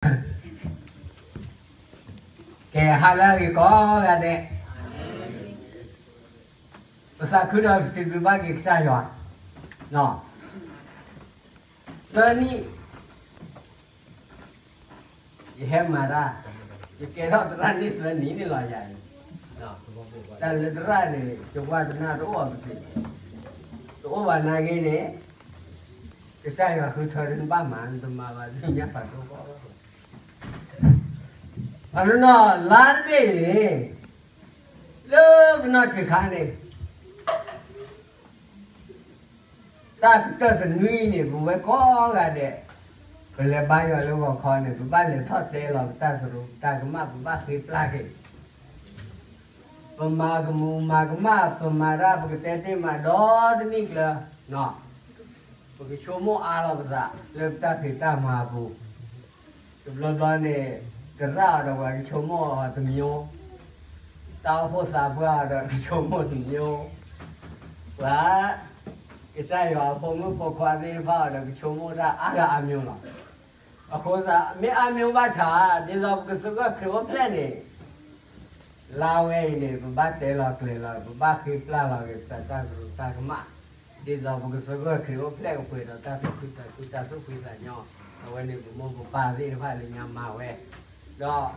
ကဲ ဟါလၢအဂ့ၤကိးဂၤဒဲး, ပသးခုဒီးပစံးဘျုးဘၣ်က့ၤကစၢ်ယွၤ, သၢနံၣ် ယဟဲမၤတၢ်, ယကဲထီၣ်သရၣ်န့ၣ်သၢနံၣ်န့ၣ်လီၤယၤအံၤ, တၢ်လၢသရၣ်န့ၣ် ယဝါသနၢ်တအိၣ်အီၤပသ့ၣ်, တအိၣ်ဘၣ်နာ်က့န့ၣ်, ကစၢ်ယွၤဃုထၢဒၣ်နဘၣ်မၤ နတမၤဘၣ်သ့ၣ်ညါဖးဒိၣ်ဘၣ် အနီၢ်နီၢ်လါတဘ့ၣ်အံၤန့ၣ်, လၢပနီၢ်ဆံးခါန့ၣ်, တၢ်ကတၢၢ်တနွံန့ၣ် ပဝဲကိးဂၤဒဲး, ပလဲၤဘါယွၤလၢဂီၤခီန့ၣ် ပဘၣ်လဲၤထီၣ်တဲလီၤပတၢ်သရူးပတၢ်ကမၣ် ပဘၣ်ဃ့ပျၢ်က့ၤ, ပမၤကမူၤမၤကမၣ် ပမၤတၢ်ပကတဲတ့ၢ်မးဒီတနံၣ်ကျၢၤ, ပကဆိကမိၣ်အါလီၤပသးလၢပတၢ်ဖံးတၢ်မၤအပူၤ, တဘျီဘျီန့ၣ် သရၣ်အီၤဒီးပှၤကဆိကမိၣ်အီၤတမံၤ, တၢ်အိၣ်ဖှိၣ်သးပှၢ်အီၤဒီးကဆိကမိၣ်တမံၤ, ပှၤ ကစၢ်ယွၤအဖိမုၣ်ဖိခွါသ့ၣ်တဖၣ်အီၤဒီးကဆိကမိၣ်တၢ်အါဂၤအါမျိၤလီၤ. အဃိသတး မ့ၢ်အါမျိၤဘၣ်ဆၣ် ဒ်သိးပကသဂၢၢ်ခရံာ်အိၣ်ဖျဲၣ်န့ၣ်, လါဝဲအံၤန့ၣ် ပဘၣ်တဲလီၤကျဲၤလီၤ ပဘၣ်ဃ့ပျၢ်လီၤက့ၤပသးတၢ်သရူးတၢ်ကမၣ်, ဒ်သိးပကသဂၢၢ်ခရံာ်အိၣ်ဖျဲၣ်ကပှဲၤဒီးတၢ်သူၣ်ခုသးခုတၢ်သူၣ်ဖှံသးညီ, အဝဲန့ၣ်ပမိၢ်ပပၢ်သ့ၣ်တဖၣ်လၢညါမၤဝဲ, ဒီး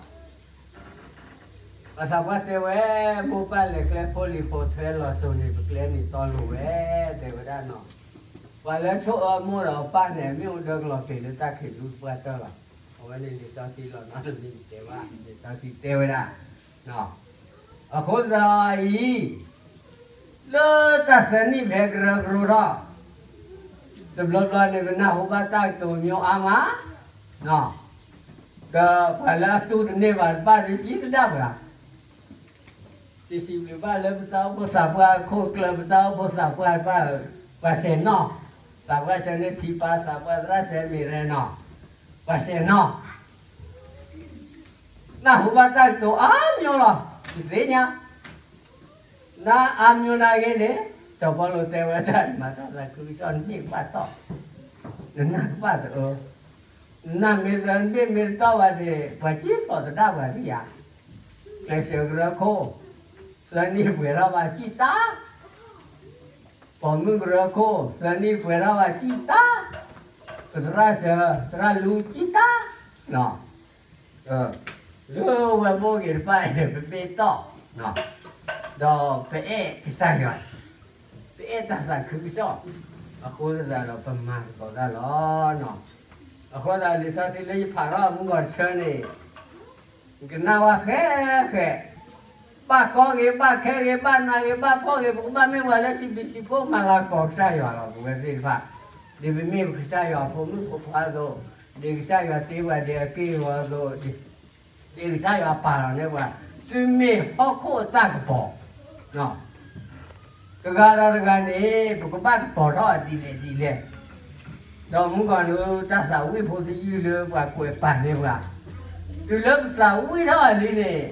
ပှၤသးပှၢ်တဲဝဲ, မိၢ်ပၢ်လဲၤကျဲဖိလံၤဖိထွဲလီၤစိၤန့ၣ် ပကျဲန့ၣ်တီလိၤဝဲ, တဲဝဲဒၣ်နီၤ, ပှၤလၢဆိၣ်အၢမိၢ်ဒီးပၢ်န့ၣ် မ့ၢ်အိၣ်ဒၢကလီၤက့ၤလၢတၢ်ခံးသူတပှၢ်တၢၢ်လီၤ. အဝဲန့ၣ်လံာ်စီဆှံလီၤနီၤ တမ့ၢ်ယတဲဘၣ် လံာ်စီဆှံတဲဝဲဒၣ်, အဃိသတးအံၤ လၢတၢ်သၢနံၣ်ဖဲကရၢကရိထီၣ်, တဘျီဘျီန့ၣ် ပနၢ်ဟူဘၣ်တၢ်ကတိၤမျိၤအါမး, ဒီးပှၤလၢအတူၢ်တန့ၢ်ဘၣ်တဖၣ် ဒုးကံၣ်သဒၣ်ပှၤ, ယစံးဘျုးဘၣ်လၢပတၢ်အိၣ်ဖှိၣ်သးပှၢ်အခိၣ်ကျၢၢ် ပတၢ်အိၣ်ဖှိၣ်သးပှၢ်တဖၣ်, ပှၤစဲၤနီၣ်, သးပှၢ်ဆၢန့ၢ်ထံပၢ် သးပှၢ်သရၣ်ဆဲမ့ၢ်ရဲနီၤ, ပှၤစဲၤနီၣ် နၢ်ဟူဘၣ်တၢ်ကတိၤအါမျိၤလီၤ, ယသ့ၣ်ညါ, နၢ်အါမျိၤနာ်က့န့ၣ်, စီၤပီလူးတဲဝဲတၢ်မၤတၢ်သးခုကစီၣ်န့ၢ်ဘၣ်တီၢ်, နနၢ်ကဘၣ်တအၢ, နနၢ်မ့ၢ်သၢနဘ့ၣ်မ့ၢ်တတီၢ်ဘၣ်န့ၣ် ပှၤကံၣ်ဖျိးသဒၣ်ပှၤသ့ၣ်ယါ, ကျဲးစၢးကရၢခိၣ်, သၢနံၣ်ပှဲၤထီၣ်ဘၣ်ကံၣ်တၢ် ပိာ်မုၣ်ကရၢခိၣ် သၢနံၣ်ပှဲၤထီၣ်ဘၣ်ကံၣ်တၢ်, ပသရၣ်စၢၤ သရၣ်လူကံၣ်တၢ်, လၢဝဲဘိၣ်က့ၤတဖၣ်အံၤန့ၣ် ပမ့ၢ်တီၢ်, ဒီးပအဲၣ်ကစၢ်ယွၤ, ပအဲၣ်တၢ်သးခုကစီၣ်, အဃိသတးဒီးပမၤသကိးတၢ်လီၤ. အဃိသတးလံာ်စီဆှံလၢယဖးထီၣ်မူကီၢ်တဆၢန့ၣ် ကနၣ်ဝဲဃဲဃဲ, ဘၣ်ကီဂ့ၤ ဘၣ်ခဲဂ့ၤ ဘၣ်နးဂ့ၤ ဘၣ်ဖှီၣ်ဂ့ၤ ပကဘၣ်မ့ၢ်ပှၤလၢစံးဘျုးစံးဖှိၣ်မၤလၤကပီၤကစၢ်ယွၤလီၤ. ပဝဲသ့ၣ်တဖၣ်, ဒ်ပမ့ၢ်ပကစၢ်ယွၤအဖိမုၣ်ဖိခွါအသိး, ဒ်ကစၢ်ယွၤတ့ပှၤဒ်အက့ၢ်အဂီၤအသိး, ဒ်ကစၢ်ယွၤပာ်လီၤန့ၢ်ပှၤ, သုမ့ၢ်ဟီၣ်ခိၣ်အတၢ်ကပီၤ တဂၤဒီးတဂၤန့ၣ် ပကဘၣ်ကပီၤထီၣ်ဒ်လဲၣ်ဒ်လဲၣ်, ဒီးမူကီၢ်လၢတၢ်သးဝံၣ်ဖိတယုၢ်လၢပှၤကွဲးပာ်န့ၢ်ပှၤ, တုၤလၢပသးဝံၣ်ထီၣ်အီၤလံန့ၣ်,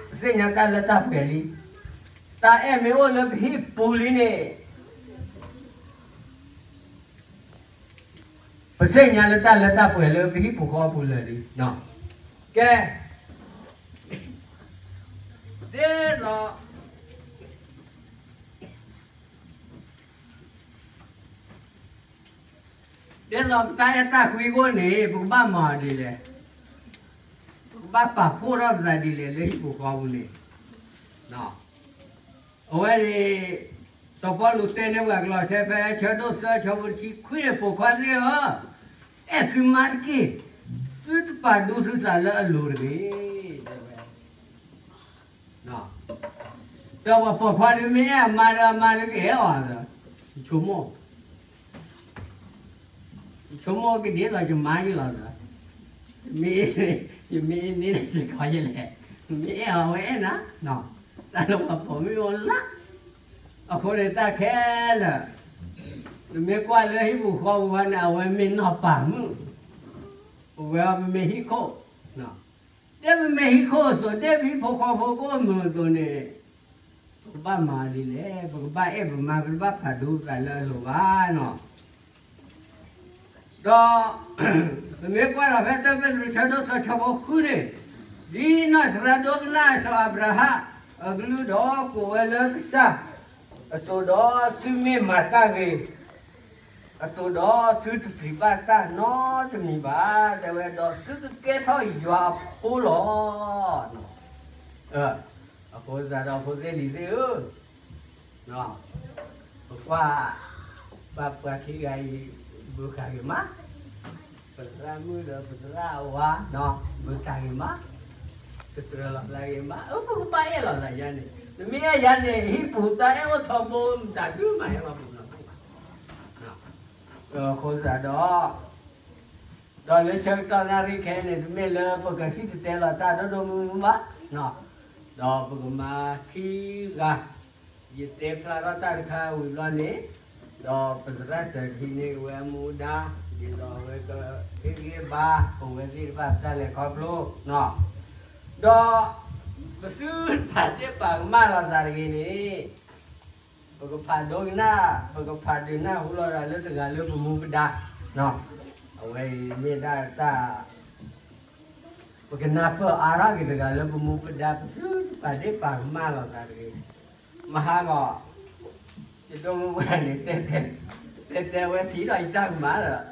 ပသ့ၣ်ညါတၢ်လၢတၢ်ပှဲၤလံ, တၢ်အဲၣ်မ့ၢ်အိၣ်လၢပဟံၣ်ပူၤလံန့ၣ် ပသ့ၣ်ညါလၢတၢ်လၢတၢ်ပှဲၤလၢပဟံၣ်ပူၤဃီပူၤလၢာ်လံ. ကဲ, ဒ်သိး, ဒ်သိးပတၢ်အဲၣ်တၢ်ကွံအဂီၢ်န့ၣ် ပကဘၣ်မၤအီၤဒ်လဲၣ်, ပကဘၣ်ပာ်ဖှိၣ်ထီၣ်ပသးဒ်လဲၣ်လၢဟံၣ်ပူၤဃီပူၤန့ၣ် အဝဲန့ၣ် စီၤပီလူးတဲန့ၢ်ပှၤကလီးစဲဖဲဆၢဒိၣ်သၢဆၢဖိတဆံခွံန့ၣ် ပိာ်ခွါသ့ၣ်ဧၢ, အဲၣ်သုမါတက့ၢ်, သုတပာ်ဒူသုသးလၢအလိၤတဂ့ၤ, တဲဝဲ. ဒီးပှၤပိာ်ခွါဒုးမ့ၢ်အဲၣ်အမါဒီးအမါဒုးကအဲၣ်အီၤ, ယဆိကမိၣ် ယဆိကမိၣ်ကဒ်သိးယမါယလီၤ, ယမ့ၢ်, ယမ့ၢ်န့ၢ်စ့ၢ်ကီးယလဲၣ်, မ့ၢ်အဲၣ်အီၤဝဲအဲၣ်နၤ, တၢ်လၢပှၤပိာ်မုၣ်အိၣ်လၢ, အဃိန့ၣ်တၢ်ခဲလၢာ်, နမ့ၢ်ကွၢ်လၢဟံၣ်ပူၤဃီပူၤန့ၣ် အဝဲမ့ၢ်နီၢ်ပၤမုၣ်, ပဝဲပမ့ၢ်ဟံၣ်ခိၣ်, ဒ်ပမ့ၢ်ဟံၣ်ခိၣ်အသိး ဒ်ပဟံၣ်ဖိဃီဖိကအိၣ်မုာ်အသိးန့ၣ်, ပကဘၣ်မၤဒ်လဲၣ်, ပကဘၣ်အဲၣ်ပမါ ပတဘၣ်ပာ်ဒူသးလၢအလိၤဘၣ်နီၤ, ဒီး ပမ့ၢ်ကွၢ်ဒီးဖဲတၢပ့းတရူးဆၢဒိၣ်သၢဆၢဖိဃုန့ၣ်, ဒ်နီၢ်စရါဒိကနၣ်စီၤအၤဘြၤဟၣ်အကလုၢ်ဒီးကိးဝဲလၢကစၢ်, အသိးဒီးသုမ့ၢ်မၤတၢ်ဂ့ၤ, အသိးဒီးသုတပျံၤဘၣ်တၢ်နီတမံၤဘၣ်, တဲဝဲဒီးသုကကဲထီၣ်ယွၤအဖိလီၤ. အဃိသတးဒီးဖိသ့ၣ်လံၤသ့ၣ်ဧၢ, ပကွၢ်, ပှၤခံဂၤအံၤ, ဘုဃာ်ဂ့ၤမး, ပသရၣ်မုၣ်ဒီးပသရၣ်ဝါ, ဘုဃာ်ဂ့ၤမး, ကတြၢၤလီၤသးဂ့ၤမး, အၢ ပကဘၣ်အဲၣ်လီၤသးယါန့ၣ်, နမ့ၢ်အဲၣ်ယါန့ၣ် ဟံၣ်ပူၤတၢ်အဲၣ်အိၣ်ထီဘိ မတၤဒုမၤဟဲလီၤပူၤနီၤဘၣ်. အဃိသတးဒီး ဒီးလၢဆၢကတီၢ်နၣ်ရံၣ်ခဲအံၤန့ၣ် တမ့ၢ်လၢပကစံၣ်တဲၤတဲလီၤတၢ်ဒိၣ်ဒိၣ်မုၢ်မုၢ်ဘၣ်, ဒီးပကမၤခံဂၤ, ယတဲဖျါထီၣ်တၢ်တခါဝံၤဘျီန့ၣ်, ဒီးပသရၣ်စၢၤကဟံးန့ၢ်ဝဲအမူဒါ, ဒ်သိးအဝဲက ဟ့ၣ်ဂံၢ်ဟ့ၣ်ဘါ ပဝဲသ့ၣ်တဖၣ်ပတၢ်လဲၤခီဖျိ, ဒီး ပသုတပာ်ဒ့ၣ်ပာ်ကမၣ်လိာ်သးတဂ့ၤန့ၣ်, ပကဖးဒိကနၣ်, ပကဖးဒိကနၣ်ဟူလိာ်သးလၢတဂၤလၢပမူပဒါ, အဝဲအံၤမ့ၢ်ဒၣ်တၢ် ပကနၢ်ပၢၢ်အါထီၣ်က့ၤတဂၤလၢပမူပဒါ ပသုတပာ်ဒ့ၣ်ပာ်ကမၣ်လိာ်သးတဂ့ၤ. မဟါဂီၤ, ယဒိၣ်မုၢ်ဝဲန့ၣ် တဲတဲဝဲထံၣ်ဒီးယတၢ်ကမၣ်ဒီး,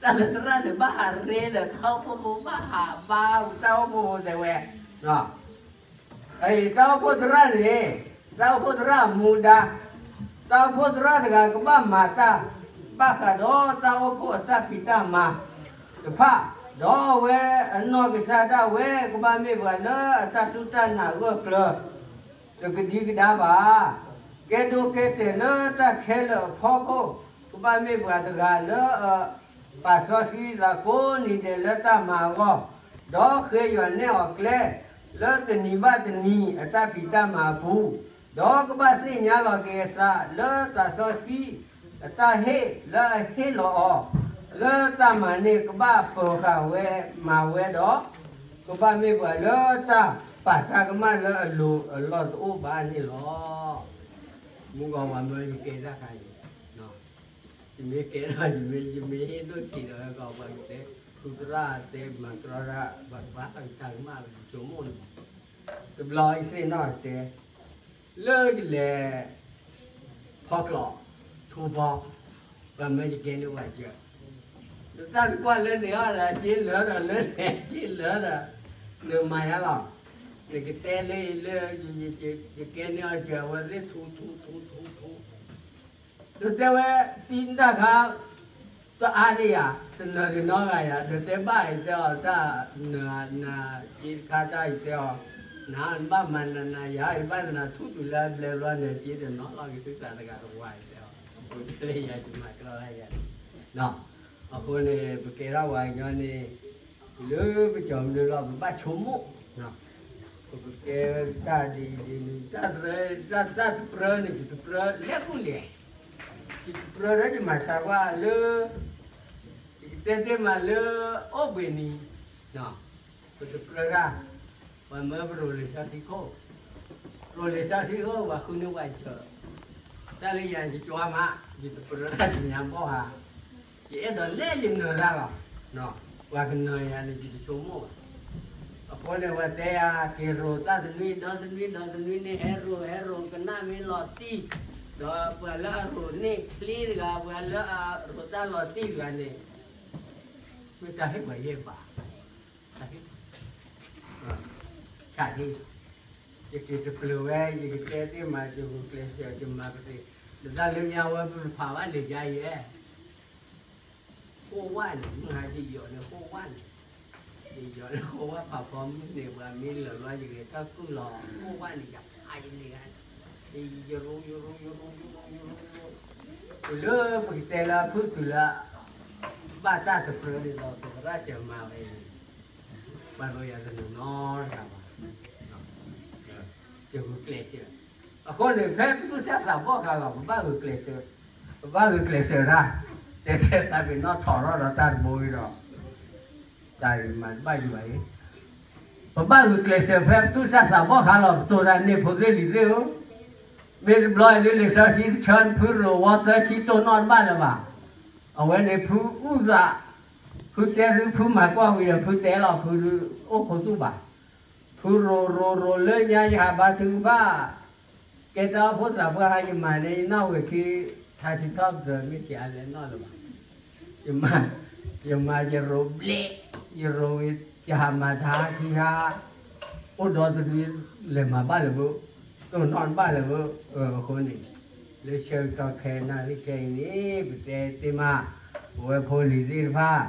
တၢ်လၢသရၣ်န့ၣ် ဘၣ်ဟးရ့ဒီးတၢ်အိၣ်ဖှိၣ်ဖိ ဘၣ်ဟးဘါတၢ်အိၣ်ဖှိၣ်ဖိတဲဝဲ, အံၤ တၢ်အိၣ်ဖှိၣ်သရၣ်န့ၣ်, တၢ်အိၣ်ဖှိၣ်သရၣ်အမူဒါ, တၢ်အိၣ်ဖှိၣ်သရၣ်တဂၤကဘၣ်မၤတၢ်, ဘၣ်ဃးဒီးတၢ်အိၣ်ဖှိၣ်အတၢ်ဖံးတၢ်မၤတဖၣ်, ဒီးအဝဲအနီၢ်ကစၢ်ဒၣ်ဝဲကဘၣ်မ့ၢ်ပှၤလၢအတၢ်စူၢ်တၢ်နာ်ဂၢၢ်ကျၢၤ တကဒံကဒါဘၣ်, ကဲဒိကဲတဲာ်လၢတၢ်ခဲလၢာ်အဖီခိၣ်, ကဘၣ်မ့ၢ်ပှၤတဂၤလၢအ ပာ်စီဆှံသးကိးနံၤဒဲးလၢတၢ်မၤအဂီၢ်, ဒီးဃ့ယွၤနဲၣ်အီၤကျဲ လၢတနံၤဘၣ်တနံၤအတၢ်ဖံးတၢ်မၤအပူၤ, ဒီးကဘၣ်သ့ၣ်ညါလီၤက့ၤအသးလၢသးစီဆှံအတၢ်ဟ့ၣ်လၢအဟ့ၣ်လီၤအီၤ လၢတၢ်မၤန့ၣ် ကဘၣ်ပၢၤဃာ်ဝဲမၤဝဲဒီး ကဘၣ်မ့ၢ်ပှၤလၢတၢ်ပာ်တၢ်ကမၣ်လၢအလိၤအလီၢ်တအိၣ်ဘၣ်န့ၣ်လီၤ. မုၢ်ဂီၤပှၤမၢယကဲတၢ်ခါအံၤ, ယမ့ၢ်ကဲထီၣ် ယမ့ၢ် ယမ့ၢ်ဟ့ၣ်ဒိၣ်ထံးဒီး ဟဲကီးပှၤကတဲ ဖုသရၣ်တဲမၤကြီတၢ် ပှၤကဘၣ်တၢ်ကမၣ်ဝဲ ဆိကမိၣ်န့ၣ်, တဘျီအံၤသ့ၣ်နီၣ်တဲ လၢယလဲၤ ဖီကျိး ထူဖီ ပှၤမၢယကဲန့ၢ်ဝဲစၢၤ, နတၢ်တကွၢ်လၢန့ၣ်အီၤဒီး က့လၢာ်ဒီးလၢန့ၣ် က့လၢာ်ဒီး နမၤယါလီၤ, နကတဲလၢအံၤလၢ ယကဲန့ၢ်အီၤစၢၤ အဝဲသ့ၣ်ထူထူထူထူထူ ဒီးတဲဝဲ တံၤတၢ်ခါ တအါဒံးယၤ တနၢၤတနီၤဂၤယၤ ဒီးတဲဘၣ်အံၤတဲအီၤတၢ် နက့တခါတၢ်အံၤတဲအီၤ, နဘၣ်မၤနးနးယၤ ယဘၣ်နးနးထူၣ်တုၤလၢအဘျဲဘျီန့ၣ် က့တနီၤလီၤက့ၤသုသးတဂၤတဝါအံၤတဲအီၤ, အဃိန့ၣ် ယၤယမၤကြီတၢ်ယၤန့ၣ်, အဃိန့ၣ် ပကဲထီၣ်ဝဲညီန့ၣ် လၢပကီၢ်မနုၤလီၤ ပဘၣ်ဆိကမိၣ် ပကကဲတၢ်ဒ်အံၤဒ်နုၤ တၢ်တပြၢန့ၣ် ယတပြၢလဲၤကူၣ်လဲၤ, ယတပြၢဒီးယမၤစၢၤကွၢ်လၢ ယကတဲတ့ၢ်မးလၢ အိၣ်ဘှံးနံၤ ပတပြၢတၢ်, ပှၤမၢပရိၤလံာ်စီဆှံခိၣ်, ပရိၤလံာ်စီဆှံခိၣ် ပှၤဃုန့ၢ်ဝဲစၢၤ, တၢ်လၢယၤယကွၢ်မး ယတပြၢတၢ်ယညါဘီၣ်ဧါ, ယအဲၣ်ဒိးလဲၤယနၢၤတၢ်လီၤ, ပှၤကနၢၤယၤန့ၣ် ယတဆိကမိၣ်ဘၣ်. အဃိန့ၣ် ပှၤတဲယၤ က့ၤရိၤတၢ်တနွံဒီတနွံဒီတနွံန့ၣ် ဟဲရိၤဟဲရိၤကနၣ်မ့ၢ်လီၤတံၢ်, ဒီးပှၤလၢအရိၤန့ၢ်ချ့တဂၤ ပှၤလၢအရိၤတၢ်လီၤတံၢ်တဂၤန့ၣ် မ့ၢ်တၢ်ဟ့ၣ်ပှၤယဲၢ်ဘး, တၢ်ဟ့ၣ်, တၢ်ဟ့ၣ်, ယက့ၤတပျၢၤဝဲ ယကတဲတ့ၢ်မး ယဂုာ်ကျဲးစၢး ယမၤကသ့, ဒီးတၢ်လၢညါဝဲပဖးဘၣ်လံာ်ယါယဲၢ် ဃိဝၣ်န့ၣ် မုၢ်ဟါယယီၤန့ၣ်ဃိဝၣ်န့ၣ်, ယယီၤန့ၣ်ဃိဝၣ်ဖးဖီမုၢ်န့ၣ် ပှၤမ့ၢ်လၢာ်ဘျီ ယဂဲၤထၢၣ်ကုၢ်လီၤ ဃိဝၣ်န့ၣ် ယဖးယလံာ်ဂၤန့ၣ်, ယရိယရိယရိယရိယရိယရိ, တုၤလၢပကတဲလၢအဖုၣ်တုၤလၢ ဘၣ်တၢ်တပြၢဒ်သိး ပသရၣ်စၢၤမၤဝဲအံၤန့ၣ် ပှၤရိယၤတနုာ်နီတဂၤဘၣ်, ယဂုာ်ကျဲးစၢး, အဃိန့ၣ် ဖဲပသူၣ်စၢ်သးဘီၣ်ခါလီၤ ပဘၣ်ဂုာ်ကျဲးစၢး, ပဘၣ်ဂုာ်ကျဲးစၢးတၢ်, တဲတဲသးပ့ၤနီၣ်ထီၣ်ထီၣ်ဒီးတၢ်တဘိအံၤဒီး, တၢ်မၤတဘၣ်ယံၤဘၣ်အံၤ, ပဘၣ်ဂုာ်ကျဲးစၢးဖဲပသူၣ်စၢ်သးဘီၣ်ခါလီၤ ပတိၢ်တၢ်န့ၣ်ဖိသ့ၣ်လံၤသ့ၣ်ဧၢ, မ့ၢ်တဘျီအံၤဒ်လံာ်စီဆှံတဆၢ ဖုရိၤဝီသၢဆံတိၢ်နီၣ်တဘၣ်လၢၤဘၣ်, အဝဲန့ၣ်ဖုအုၣ်သး, ဖ ဖုတဲသုဖုမၤကွၢ်ဝံၤဒီး ဖုတဲလီၤ ဖုအိၣ်ခိးသူၣ်ဘၣ်. ဖုရိၤရိၤရိၤလၢညါယဟးဘါထုကဖၣ်, ကဲတၢ်အိၣ်ဖှိၣ်သးပှၢ်ဟါယမၤန့ၣ် ယနီၣ်ဝဲခံ ထါစံးထီၣ်ပတြၢၤမ့ၢ်ဆံးအါလဲၣ်နီၣ်လၢၤဘၣ်. ယမၤယရိၤဘျဲၣ်, ယရိၤဝံၤ ယဟးမၤတဟါခံဟါ, အိၣ်ဒီတဒု လဲၤမၤဘၣ်လၢၤဘၣ်, တိၢ်နီၣ်ဘၣ်လၢၤဘၣ်. အဃိန့ၣ် လၢဆၢကတီၢ်ခဲနၣ်ရံၣ်ခဲအံၤန့ၣ် ပတဲတ့ၢ်မး ပဝဲဖိလံၤသ့ၣ်တဖၣ်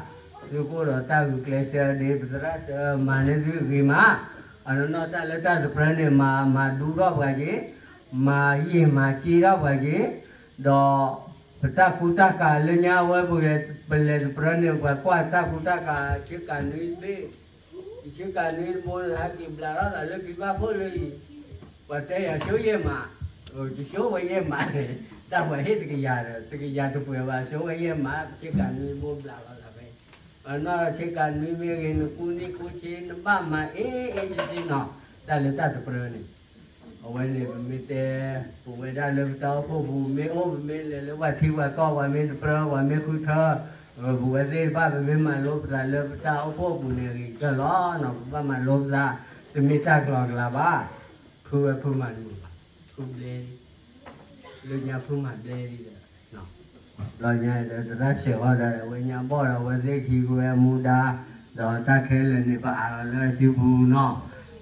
သုကအိၣ်ဒီးတၢ်ဂုာ်ကျဲးစၢးဒ်ပသရၣ်စၢၤမၤန့ၢ်သုဂ့ၤမး, အနီၢ်နီၢ်တၢ်လၢတၢ်တပြၢန့ၣ် မၤမၤဒူထီၣ်ပှၤက့ၤ, မၤယံာ်မၤစ့ထီၣ်ပှၤက့ၤ, ဒီးပတၢ်ကူတၢ်ကၤလၢညါဝဲပဂဲၤပလဲၤတပြၢန့ၣ် ပှၤကွၢ်တၢ်ကူတၢ်ကၤ ဆ့ကၤနွံတဘ့ၣ် ယဆ့ကၤနွံတဘိန့ၣ် ဟဲက့ၤဘျးထီၣ်သးလၢဖံဘၣ်ဖှိၣ်လၢအံၤ, ပှၤတဲယၤဆိယဲၢ်မး, ယဆိဝဲယဲၢ်မးန့ၣ် တၢ်ပှၤဟ့ၣ်တကယၤဒီး တကယၤတပှဲၤဘၣ် ဆိဝဲယဲၢ်မး ဆ့ကၤနွံတဘိဘျးလီၤသးဖဲ, အနီၢ်ဆ့ကၤနွံမ့ၢ်ဂ့ၤ နကူနံၣ်ကူဆ့ နဘၣ်မၤအ့အ့ဆ့ဆ့နီၤ, တၢ်လၢတၢ်တပြၢန့ၣ် အဝဲန့ၣ်ပမ့ၢ်တဲ ပဝဲဒၣ်လၢပတၢ်အိၣ်ဖှိၣ်ပူၤ မ့ၢ်အိၣ်ပမ့ၢ်လဲၤလၢပှၤထံပှၤကီၢ် ပှၤမ့ၢ်တပြၢ ပှၤမ့ၢ်ဃုထၢ, ပဝဲသ့ၣ်တဖၣ် ပမ့ၢ်မၤလိပသးလၢပတၢ်အိၣ်ဖှိၣ်အပူၤန့ၣ် ဂ့ၤကတၢၢ်လီၤနီၤ, ပဘၣ်မၤလိပသး တမ့ၢ်တၢ်ကျီၤကျါဘၣ်, ဖုဝဲဖုမၤတမုာ်ဘၣ်, ဖုဘျဲလံ, လၢညါဖုမၤဘျဲလံဒီး ဘျီညါဒီးသရၣ်ဆဲးဃီဒီး အဝဲညါဘီၣ်ဒီး အဝဲသ့ၣ်ခံကဝဲအမူဒါ, ဒီးတၢ်ခဲလၢာ်န့ၣ် ပအးလီၤလၢအစုပူၤနီၤ,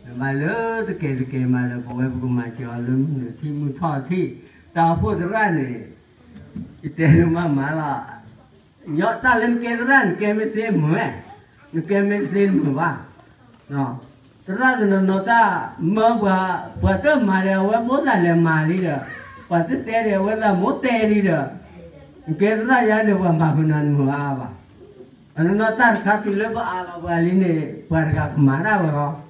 နဘၣ်လၢတကဲးတကဲးမးဒီး ပဝဲပကမၤစၢၤအီၤလၢမုၢ်နုာ်ထံၣ်မုၢ်ထီၣ်ထံၣ်, တၢ်အိၣ်ဖှိၣ်သရၣ်န့ၣ် ယတဲမးမးလီၤ, ညီတၢ်လၢနကဲသရၣ် နကဲမ့ၢ်သ့မုာ်ဝဲ, နကဲမ့ၢ်သ့မုာ်ဘၣ် သရၣ်တနီၤနီၤတၢ် မၢပှၤ, ပှၤတမၤဒီး အဝဲဘိသးလဲၤမၤလံဒီး, ပှၤတတဲဒီး အဝဲသးမိၢ်တဲလံဒီး, နကဲသရၣ်ယါန့ၣ် ပှၤမၤဃုာ်နၤနမုာ်အါဘၣ်. အနီၢ်နီၢ်တၢ်တခါတုၤလၢပအးလီၤပှၤလံန့ၣ် ပှၤတဂၤကမၤတၢ်ဝဲလီၤ.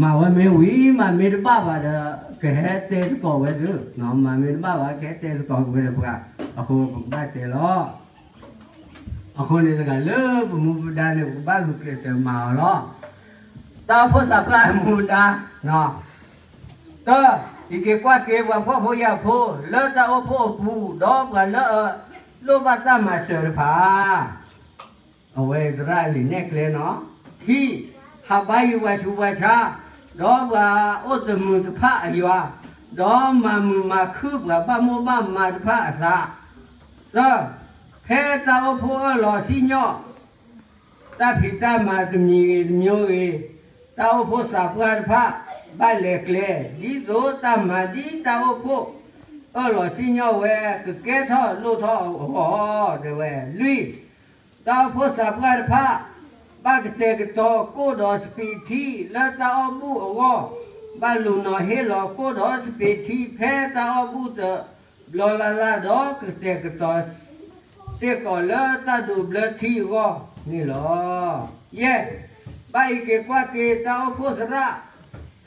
မၤဝဲမ့ၢ်ဝံၤ မၤမ့ၢ်တဘၣ်ဘၣ်ဒီး ကဟဲတဲသကိးဝဲသု, မၤမ့ၢ်တဘၣ်ဘၣ် ကဟဲတဲသကိးက့ၤဝဲဒီးပှၤ, အဃိပကဘၣ်တဲလီၤ. အဃိန့ၣ်တဂၤလၢပမူပဒါန့ၣ် ပကဘၣ်ဂုာ်ကျဲးစၢးမၤအီၤလီၤ. တၢ်အိၣ်ဖှိၣ်သးပှၢ်အမူဒါ, တၢ, ဟံးက့ၤကွၢ်က့ၤပှၤဖှီၣ်ဖိယာ်ဖိ လၢတၢ်အိၣ်ဖှိၣ်အပူၤ ဒီးပှၤလၢအလိၣ်ဘၣ်တၢ်မၤစၢၤတဖၣ် အဝဲသရၣ်လံာ်နဲၣ်ကျဲနီၤ. ခံ, ဟးဘါယွၤပှၤဆူးပှၤဆါ, ဒီးပှၤအိၣ်တမုာ်တဖၣ်အယွၤ, ဒီးမၤမုာ်မၤခုၣ်ပှၤဘၣ်မိၢ်ဘၣ်မးတဖၣ်အသး. သၢ, ဖဲတၢ်အိၣ်ဖှိၣ်အၢၣ်လီၤစံၣ်ညီၣ် တၢ်ဖံးတၢ်မၤတမံၤဂ့ၤတမံၤဂ့ၤ, တၢ်အိၣ်ဖှိၣ်သးပှၢ်တဖၣ် ဘၣ်လဲၤကျဲ, ဒ်သိးတၢ်မၤဒ်တၢ်အိၣ်ဖှိၣ်အၢၣ်လီၤစံၣ်ညီၣ်ဝဲ ကကဲထီၣ်လိၣ်ထီၣ်အဂီၢ် တဲဝဲ. လွံၢ်, တၢ်အိၣ်ဖှိၣ်သးပှၢ်တဖၣ် ဘၣ်ကတဲာ်ကတီၤကိၣ်ဒီးစပံးထံလၢတၢ်အီၣ်ဘူၣ်အဂီၢ်, ဘၣ်လူၤနီၤဟ့ၣ်လီၤကိၣ်ဒီးစပံးထံ ဖဲတၢ်အီၣ်ဘူၣ်တဘျီလၢ်လၢ်ဒီး ကတဲာ်ကတီၤစ့ၢ်ကီးလၢတၢ်ဒိးဘျၢထံအဂီၢ်န့ၣ်လီၤ. ယဲၢ်, ဘၣ်အံးက့ၤကွၢ်က့ၤတၢ်အိၣ်ဖှိၣ်သရၣ်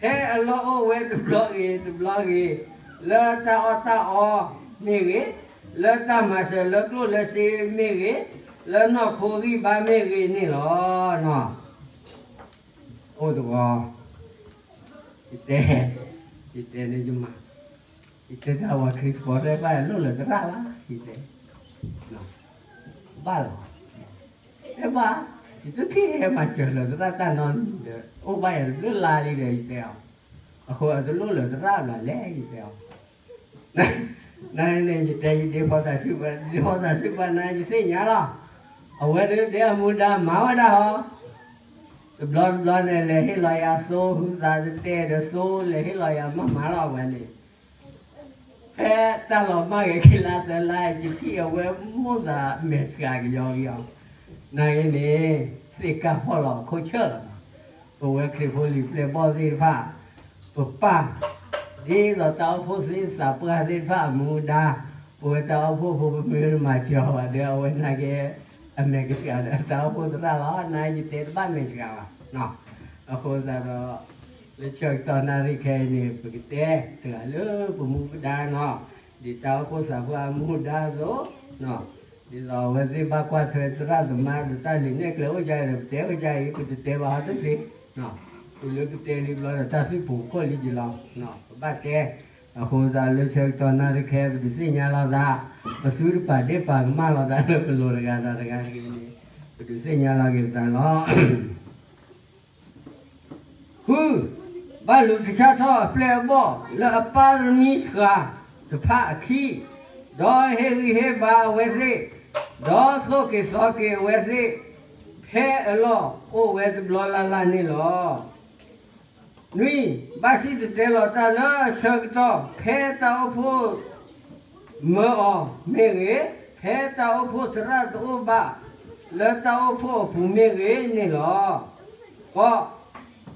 ဖဲအလီၢ်အိၣ်ဝဲတဘျီဂ့ၤတဘျီဂ့ၤ, လၢတၢ်အီၣ်တၢ်အီမ့ၢ်ဂ့ၤ, လၢတၢ်မၤစၢၤလၢကျိၣ်လၢစ့မ့ၢ်ဂ့ၤ, လၢနီၢ်ခိဂံၢ်ဘါမ့ၢ်ဂ့ၤန့ၣ်လီၤ. အိၣ်တဂီၤ, ယတဲ, ယတဲန့ၣ်ယမၤ, ယတဲတၢ်ဝဲခရံာ်စပီၤရဲၣ်ဘၣ် လိၣ်လၢသရၣ်ဘၣ်, ယတဲ, ဘၣ်လီၤ, အဲၣ်ဘၣ်, ယတထံၣ်ဟဲမၤစၢၤလၢသရၣ်တၢ်နီတမံၤဒီး အိၣ်ဘၣ်ယၤတဘျုးလါလံဒီး ယတဲအီၤ, အဃိအတလိၣ်လၢသရၣ်ဘၣ်လဲၣ် ယတဲအီၤ. နန့ၣ် ယတဲယဒ့ဖီသးစုၣ်ဘၣ်, ဒ့ဖီသးစုၣ်ဘၣ်နၤ ယသ့ၣ်ညါလီၤ. အဝဲဒၣ်ဒ်အမူဒါမၤဝဲဒၣ်ဟီ, တဘျီတဘျီန့ၣ် လဲၤဟ့ၣ်လီၤယၤသိ ဟုသးတတဲဒီးသိ လဲၤဟ့ၣ်လီၤယၤမၤမၤလီၤအဝဲန့ၣ် ဖဲတၢ်လီၤမၢ်ဂဲၤခံလါသၢလါ ယထံၣ်အဝဲမိၣ်သးမဲာ်ဆှးကယီကယီ, နဂ့ၤန့ၣ် သ့ၣ်ကၢ်ဖီၣ်လီၤခိၣ်ဆၢၣ်လီၤ. ပဝဲခရံာ်ဖိလံာ်ပျဲၢ်ဘီၣ်သ့ၣ်တဖၣ်, ပပၢ်, ဒ်သိးတၢ်အိၣ်ဖှိၣ်သ့ၣ်သးပှၢ်သ့ၣ်တဖၣ်အမူဒါ, ပဝဲတၢ်အိၣ်ဖှိၣ်ဖိပမ့ၢ်မၤစၢၤအီၤဘၣ်ဒီး အဝဲနာ်က့ အမဲာ်ကဆှးဒီးတၢ်အိၣ်ဖှိၣ်သရၣ်လီၤ. နယတဲတဘၣ်မဲာ်ဆှးဘၣ်. အဃိသတးဒီး လၢဆၢကတီၢ်နၣ်ရံၣ်ခဲအံၤန့ၣ် ပကတဲတဂၤလၢပမူပဒါနီၤ, ဒ်တၢ်အိၣ်ဖှိၣ်သးပှၢ်အမူဒါအသိး, ဒ်သိးအဝဲသ့ၣ်ဘၣ်ကွၢ်ထွဲသရၣ်သမါဒီးတၢ်လံာ်နဲၣ်ကျဲအိၣ်ဒ်အံၤဒီး ပတဲဝဲဒ်အံၤ ပတတဲဘၣ်ဟီတစ့ၢ်, တုၤလၢပတဲလံဘျီဒီး တၢ်သူၣ်ပိာ်ခိၣ်လံကလီၤ, ပဘၣ်တဲ, အဃိသတးလၢဆၢကတီၢ်နၣ်ရံၣ်ခဲ ပတသ့ၣ်ညါလိာ်သး, ပသုတပာ်ဒ့ၣ်ပာ်ကမၣ်လိာ်သးလၢပလိၤတဂၤဒီးတဂၤတဂ့ၤန့ၣ်, ပ ဒုးသ့ၣ်ညါလီၤက့ၤပသးလီၤ. ဃု, ဘၣ်လူၤကဆါထီၣ်အပျဲၢ်အဘီၣ်လၢအပၢ်တမံၤစှၤတဖၣ်အခံ, ဒီးဟ့ၣ်ဂံၢ်ဟ့ၣ်ဘါအဝဲသ့ၣ်, ဒီးသိၣ်က့ၤသီက့ၤအဝဲသ့ၣ်, ဖဲအလီၢ်အိၣ်ဝဲတဘျီလၢ်လၢ်န့ၣ်လီၤ. နွံ, ဘၣ်စံၣ်တဲၤတဲလီၤတၢ်လၢအဆၢကတီၢ် ဖဲတၢ်အိၣ်ဖှိၣ်မၢအီၤမ့ၢ်ဂ့ၤ, ဖဲတၢ်အိၣ်ဖှိၣ်သရၣ်တအိၣ်ဘၣ်လၢတၢ်အိၣ်ဖှိၣ်အပူၤမ့ၢ်ဂ့ၤန့ၣ်လီၤ. ဃိး,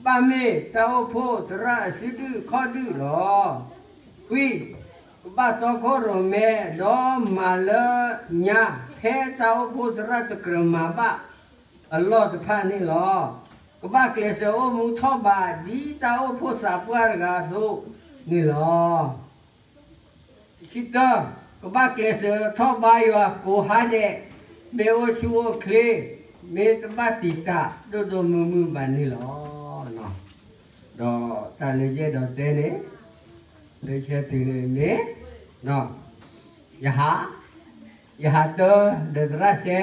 ဘၣ်မ့ၢ်တၢ်အိၣ်ဖှိၣ်သရၣ်အစုဒုၣ်ခီၣ်ဒုၣ်လီၤ. ခွံ, ကဘၣ်တီခိၣ်ရိၣ်မဲဒီးမၤလၢညါ ဖဲတၢ်အိၣ်ဖှိၣ်သရၣ်တကြၢးမၤဘၣ်အလီၢ်တဖၣ်န့ၣ်လီၤ. ကဘၣ်ကျဲးစၢးအိၣ်မူထီၣ်ဘး ဒ်တၢ်အိၣ်ဖှိၣ်သးပှၢ်တဂၤအသိးန့ၣ်လီၤ. ခံတၢ, ကဘၣ်ကျဲးစၢးထီၣ်ဘါယွၤကိးဟါဒဲး, မ့ၢ်အိၣ်ဆူၣ်အိၣ်ချ့, မ့ၢ်တဘၣ်တံာ်တာ်ဒိၣ်ဒိၣ်မုၢ်မုၢ်ဘၣ်န့ၣ်လီၤ. ဒီးတၢ်လၢယအဲၣ်ဒိးတဲန့ၣ်, လၢဆၢတုၤန့ၣ်မ့ၢ် ယဟး, ယဟးတၢ်ဒီးသရၣ်စဲ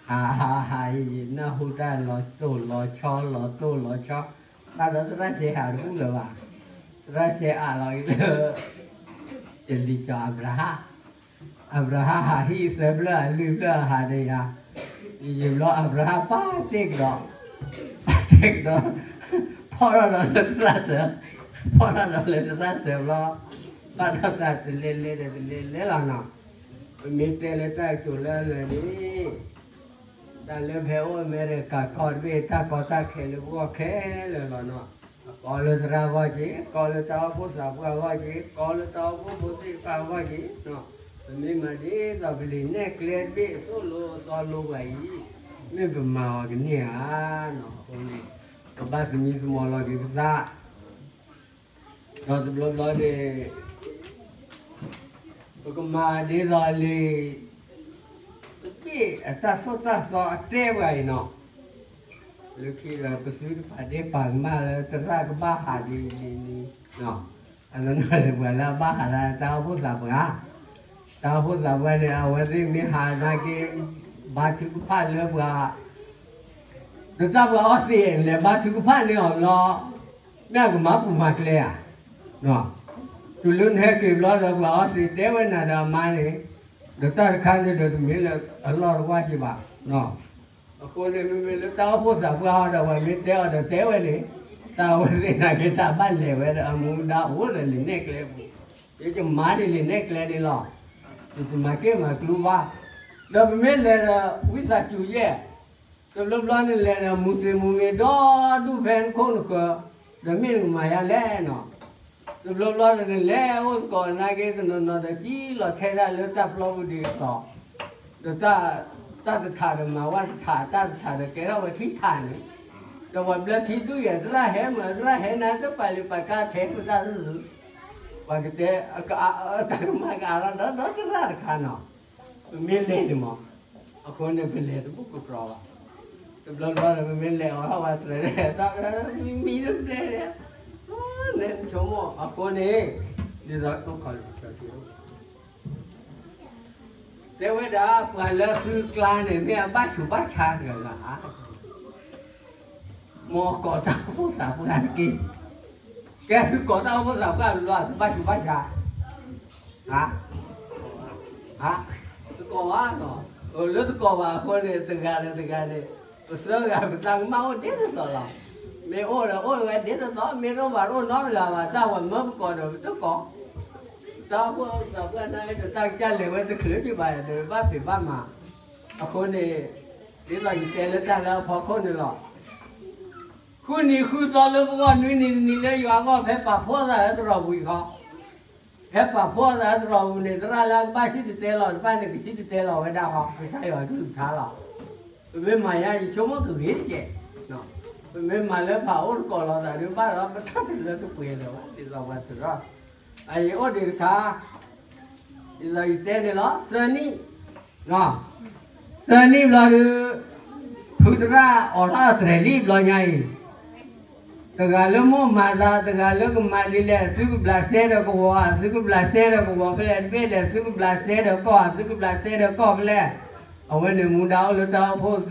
ဟးဟးဟးအံၤ ယနၢ်ဟူတၢ်လီၤတိၢ်လီၤဆီလီၤတိၢ်လီၤဆီ, ဘၣ်ဒီးသရၣ်စဲဟးတဘူၣ်လၢၤဘၣ်. သရၣ်စဲအးလီၤအံၤလၢ ယလံာ်စီၤအၤဘြၤဟၣ်, အၤဘြၤဟၣ်ဟးဟံၣ်သၢဖျၢၣ် အလွံၢ်ဖျၢၣ်အဟးဒီးယၤ, ယယံာ်ဘျီအၤဘြၤဟၣ်ပာ်တ့ၢ်ကဒီး, ပာ်တ့ၢ်ကဒီး, ဖီၣ်ထီၣ်ဒီးလၢသရၣ်စဲ, ဖီၣ်ထီၣ်ဒီးလၢသရၣ်စဲဘျီ, ဘၣ်ဒီးသးတလဲၤလဲၤဒီးတလဲၤလဲၤလီၤနီၤ. ပမ့ၢ်တဲလၢတၢ်ကတိၤလၢအလၢာ်န့ၣ် တၢ်လၢဖဲအိၣ်အမဲရကၤကီၢ်တဘ့ၣ် တၢ်ကီတၢ်ခဲလၢပဂီၢ်ခဲလၢာ်လီၤနီၤ. အကီလၢသရၣ်အဂီၢ်က့ၤ, ကီလၢတၢ်အိၣ်ဖှိၣ်သးပှၢ်အဂီၢ်က့ၤ, ကီလၢတၢ်အိၣ်ဖှိၣ်ဖိသ့ၣ်တဖၣ်အဂီၢ်က့ၤ, ပမ့ၢ်မၤဒ်သိးပလံာ်နဲၣ်ကျဲတဘ့ၣ်အသိးလိၤအသီလိပှၤအံၤ, မ့ၢ်ပမၤအီၤကန့ၢ်ဧါနီၤ. အဃိန့ၣ် ပဘၣ်သမံသမိးလီၤက့ၤပသး ဒီးတဘျီဘျီန့ၣ် ပကမၤဒ်သိးလံာ်တဘ့ၣ်အတၢ်သိၣ်တၢ်သီအတဲပှၤအံၤနီၤ. လၢခံဒီးပသုတပာ်ဒ့ၣ်ပာ်ကမၣ်လၢသရၣ်ကဘၣ်ဟးဒ်န့ၣ်, အနီၢ်နီၢ်လၢပှၤလၢအဘၣ်ဟးလၢတၢ်အိၣ်ဖှိၣ်သးပှၢ်, တၢ်အိၣ်ဖှိၣ်သးပှၢ်န့ၣ် အဝဲသ့ၣ်မ့ၢ်ဟးနာ်က့ ဘါထုကဖၣ်လၢပှၤ ဒီးတၢ်ပှၤအီသံး လဲၤဘါထုကဖၣ်န့ၢ်အီၤဘျီ, မ့ၢ်အကမၤပူၤမၤကျဲဧါ. တုၤလၢနဟဲက့ၤဘျီဒီး ပှၤအီသံးတဲဝဲနၤဒီးအမါန့ၣ်, ဒီးတၢ်တခါန့ၣ်ဒီးတမ့ၢ်လၢအလီၢ်တဝၢ်က့ၤဘၣ်. အဃိန့ၣ် မ့မ့ၢ်လၢတၢ်အိၣ်ဖှိၣ်သးပှၢ်ဟီဒီး ပှၤမ့ၢ်တဲအီၤဒီးတဲဝဲန့ၣ်, တၢ်အဝဲသ့ၣ်နာ်က့ တၢ်ဘၣ်လဲၤဝဲဒီးအမူဒါအိၣ်ဒီးလံာ်နဲၣ်ကျဲပူၤ, ယကမၤဒ်လံာ်နဲၣ်ကျဲန့ၣ်လီၤ. ယတမၤက့ၢ်မၤကျူဘၣ်. ဒီးပမ့ၢ်လဲၤဒီး ဝံသးစူၤယဲၢ် တဘျီဘျီနလဲၤဒီးမူသ့မူမ့ၢ်ဒီဒူၣ်ဖဲနခိၣ်နဃၢၤ, ဒီးမ့ၢ်နကမၤယါလဲၣ်နီၤ. တဘျီဘျီဒီးနလဲၤအိၣ်သကိးနာ်က့တနီၤနီၤဒီး ကံလီၤထဲဒၣ်လၢတၢ်ပျီပူၤဒံးကတီၤ, ဒီးတၢ်တထးဒီးမၤဝဲတထး, တၢ်တထးဒီးကဲထီၣ်ဝဲခံထးန့ၣ်, ဒီးပှၤဘျၢထံဒူၣ်ယဲၢ် သရၣ်ဟဲမး သရၣ်ဟဲနၤတပာ်လံာ်ပာ်ကါထဲပတၢ်ရူၢ်ရူၢ်, ပှၤကတဲ တၢ်ကမၤကအါရၢ်ဒီး ဒီးသရၣ်တခါနီၤ. ပမ့ၢ်လဲၤန့ၣ်မး, အဃိန့ၣ် ပလဲၤတဘူၣ်ကကြီဘၣ်. တဘျီဘျီဒီး ပမ့ၢ်လဲၤအီၤထီၣ်ဝဲတြဲၤ တၢ်မံမံတဘျဲၣ်, န့ၣ်ဆိကမိၣ်အဃိန့ၣ်, ဒ်သိး တဲဝဲဒၣ် ပှၤလၢသုကျါန့ၣ် မ့ၢ်အဘၣ်ဆူးဘၣ်ဆါတဂၤဧါ. မ်အကိးတၢ်အိၣ်ဖှိၣ်သးပှၢ်တက့ၢ်. ကဲသုကိးတၢ်အိၣ်ဖှိၣ်သးပှၢ်လီၤ သုဘၣ်ဆူးဘၣ်ဆါ, ဟါ, တကိးဘၣ်နီၤ, လၢတကိးဘၣ်အဃိန့ၣ် တဂၤဒီးတဂၤန့ၣ်, ပသၢဂၤပတၢ်ကမၣ်အိၣ်ဒ်သိးသိးလီၤ. မ့ၢ်အိၣ်ဒီးအိၣ်ဝဲဒ်သိးသိး, မ့ၢ်တအိၣ်ဘၣ်တအိၣ်နီတဂၤဘၣ်, တၢ်ပှၤမၢပကိးဒီးပတကိး. တၢ်အိၣ်ဖှိၣ်သးပှၢ်နာ်က့ဒီး တၢ်ကစၢ်လဲၤဝဲတချုးက့ၤဘၣ်ဒီး ဘၣ်ဖံးဘၣ်မၤ. အဃိန့ၣ်, ဒ်သိးယတဲလၢတၢ်လၢအဖီခိၣ်န့ၣ်လီၤ. ဃုနံၤဃုသီလၢပဂီၢ် နွံနံၤတနံၤလၢယွၤအဂီၢ် ဖဲပာ်ဖှိၣ်သးလၢသရိာ်ပူၤအံၤဃီ, ဖဲပာ်ဖှိၣ်သးလၢသရိာ်ပူၤန့ၣ် သရၣ်လၢအကဘၣ်စံၣ်တဲၤတဲလီၤတဖၣ်န့ၣ် ကစံၣ်တဲၤတဲလီၤဝဲဒၣ်ဃီ, ကစၢ်ယွၤကလုၢ်ကထါလီၤ. ပမ့ၢ်မၤညါ ယဆိကမိၣ်ကဂ့ၤတက့ၢ်. ပမ့ၢ်မၤလၢပှၤအိၣ်တကိးလိာ်သးဒီး ဘၣ်ဒီးပတၢ်တလၢတပှဲၤလၢၤဘၣ် ဒ်သိးပှၤသရိာ်, အအံၤအိၣ်ဒံးတခါ, ဒ်သိးယတဲန့ၣ်လီၤ, သၢနံၣ်, သၢနံၣ်ဘျီဒီး, ဖုသရၣ်အိးထီၣ်တြဲၤလံဘျီညါအံၤ, တဂၤလၢမိၢ်မၤသး တဂၤလၢကမၤဒ်လဲၣ် သုကဘျးစဲဒီးကဝီၤ, သုကဘျးစဲဒီးကဝီၤဖဲလဲၣ်တဘ့ၣ်လဲၣ်, သုကဘျးစဲဒီးကီၢ်, သုကဘျးစဲဒီးကီၢ်ဖဲလဲၣ်. အဝဲန့ၣ်မူဒါအိၣ်လၢတၢ်အိၣ်ဖှိၣ်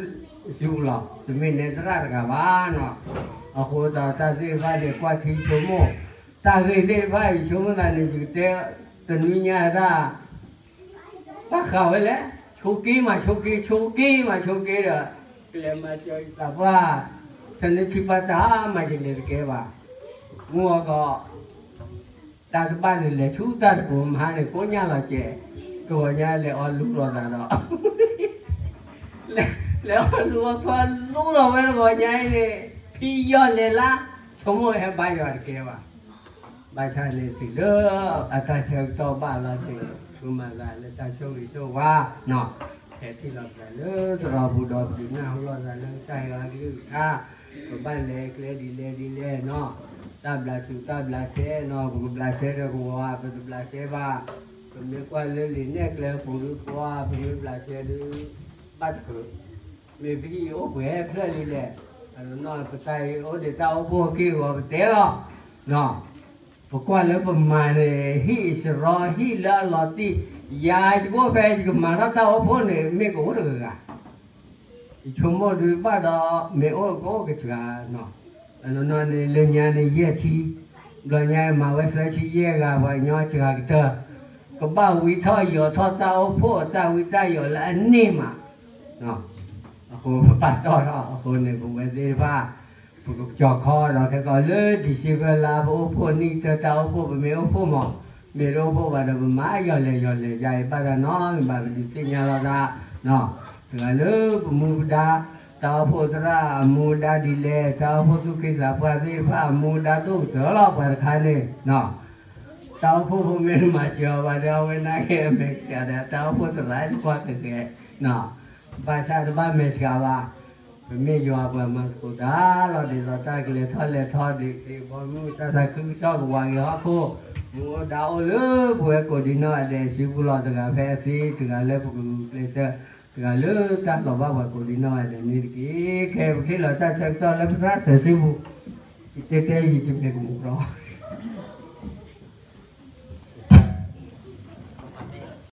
စုပူၤလီၤ. တမ့ၢ်နဲသရၣ်တဂၤဘၣ်နီၤ. အဃိသတးတၢ်သ့ၣ်တဖၣ်န့ၣ် ကွၢ်ထံဆိကမိၣ်, တၢ်ဂ့ၢ်သ့ၣ်တဖၣ်အံၤ ဆိကမိၣ်သးန့ၣ် ယကတဲတနွံညါတၢ် ဘၣ်ဃးဝဲလဲၣ်, ဆိက့မးဆိက့, ဆိက့မးဆိက့ဒီး ကလဲၤမၤစၢၤယသးပှၢ်, ဆၢန့ၣ်ထံပၢ်တၢ်မၤယလဲၤတကဲဘၣ်. မုၢ်အီၣ်ကီး တၢ်တဘၣ်န့ၣ် လဲၤဆူတၢ်တပူၤမဟါန့ၣ် ကိးညါလီၤစဲး, တဂီၤညါလဲၤအီၣ်လူလီၤသးဒီး လဲၤအီၣ်လူအီၣ်ဖီလူလီၤဝဲတဂီၤညါအံၤန့ၣ် ဖံယီၢ်လဲၤလၢ ဆိကမိၣ်ဟဲဘါယွၤတကဲဘၣ်. ဘၣ်ဆၣ်န့ၣ်တုၤလၢ အတၢ်ဆၢကတီၢ်ဘၣ်လီၤသ့ၣ်, ပမၤသးလၢတၢ်ဆိၣ်ဂ့ၤဆိၣ်ဝါနီၤ, ဟဲထံၣ်လိာ်ပသးလၢသရိာ်ပူၤဒီး ပဒုးနၢ်ဟူလိာ်သးလၢကစၢ်ယွၤအကလုၢ်ကထါ, ပဘၣ်လဲၤကျဲဒ်လဲၣ်ဒ်လဲၣ်နီၤ, တၢ်ဘျးစူးတၢ်ဘျးစဲနီၤ, ပကဘျးစဲဒီးကဝီၤဧါ, ပတဘျးစဲဘၣ်, ပမ့ၢ်ကွၢ်လၢလံာ်နဲၣ်ကျဲပူၤဒုးပှၤ ပမ့ၢ်ဘျးစဲဒုး ဘၣ်တကြၢး, မ့ၢ်ပဟံၣ်အိၣ်ပှဲၤဖျၢၣ်လံလဲၣ်, အနီၢ်ပတၢ်အံၤအိၣ်ဒံးတၢ်အိၣ်ဖှိၣ်အက့ၢ်အဂီၤပတဲလီၤ. ပကွၢ်လၢပမၤန့ၣ် ဟံၣ်အစရီ ဟံၣ်လၢအလီၤတံၢ်, ယၤယကအိၣ်ဖဲယကမၤထီၣ်တၢ်အိၣ်ဖှိၣ်န့ၣ် မ့ၢ်ကအိၣ်တဂၤဂၤ ယဆိကမိၣ်ဒုးဘၣ်ဒီး မ့ၢ်အိၣ်ကအိၣ်ကစှၤနီၤ, အနီၢ်နီၢ်န့ၣ် လၢညါန့ၣ်ယဲၢ်ဆံ, ဘျီညါမၤဝဲသၢဆံယဲၢ်ဂၤ ပှၤကညီစှၤကတၢၢ်, ကဘၣ်ဝံထီၣ်ယိးထီၣ်တၢ်အိၣ်ဖှိၣ်တၢ်ဝံတၢ်ယိးလၢအန့ၢ်မး အဃိပဘၣ်တီၢ်ထီၣ်အဃိန့ၣ် ပဝဲသ့ၣ်တဖၣ် ပကကၠီၤခီဒီးခဲကီးလၢ December လါ ပအိၣ်ဖှိၣ်နံၣ်ကတၢၢ်တၢ်အိၣ်ဖှိၣ် ပမ့ၢ်အိၣ်ဖှိၣ်မး, မ့ၢ်တအိၣ်ဖှိၣ်ဘၣ်ဒီး ပမၤယီၤလဲၢ်ယီၤလဲၢ်ယါအံၤ ဘၣ်တၢ်နီတမံၤဘၣ် ပဒုးသ့ၣ်ညါလီၤသး တဂၤလၢပမူပဒါ, တၢ်အိၣ်ဖှိၣ်သရၣ်အမူဒါဒ်လဲၣ်, တၢ်အိၣ်ဖှိၣ်သူၣ်က့သးပှၢ်သ့ၣ်တဖၣ်အမူဒါဒိၣ်ကတၢၢ်လီၤ ပှၤတခါန့ၣ် တၢ်အိၣ်ဖှိၣ်ဖိမ့ၢ်တမၤစၢၤအီၤဘၣ်ဒီး အဝဲနာ်က့အမဲာ်ကစၢ်ဒီး တၢ်အိၣ်ဖှိၣ်သရၣ်စကွၢ်ကဂဲၤ, ဘၣ်ဆၣ်တဘၣ်မဲာ်ဆှးဘၣ်, ပမ့ၢ်ယွၤပှၤမၤသကိးတၢ်လီၤ ဒ်သိးတၢ်ကလဲၤထီၣ်လဲၤထီဒ်ခရံာ်ဘီမုၢ် တၢ်သးခုကစီၣ်ကဝၤက့ၤဟီၣ်ခိၣ်, မူဒါအိၣ်လၢပဝဲကိးဒံနီၢ်ဂၤဒဲးစုပူၤလီၤ တဂၤဖဲအသ့ တဂၤလၢပကဂုာ်ကျဲးစၢး, တဂၤလၢတၢ်လီၤဘၣ်ပှၤကိးဒံနီၢ်ဂၤဒဲးန့ၣ်တက့ၢ်. ခဲအံၤပကဟ့ၣ်လီၤတၢ်ဆၢကတီၢ်လၢပသရၣ်စၢၤစုပူၤ, ယတဲတဲယံာ်ယမဲာ်ကမူၤကြီ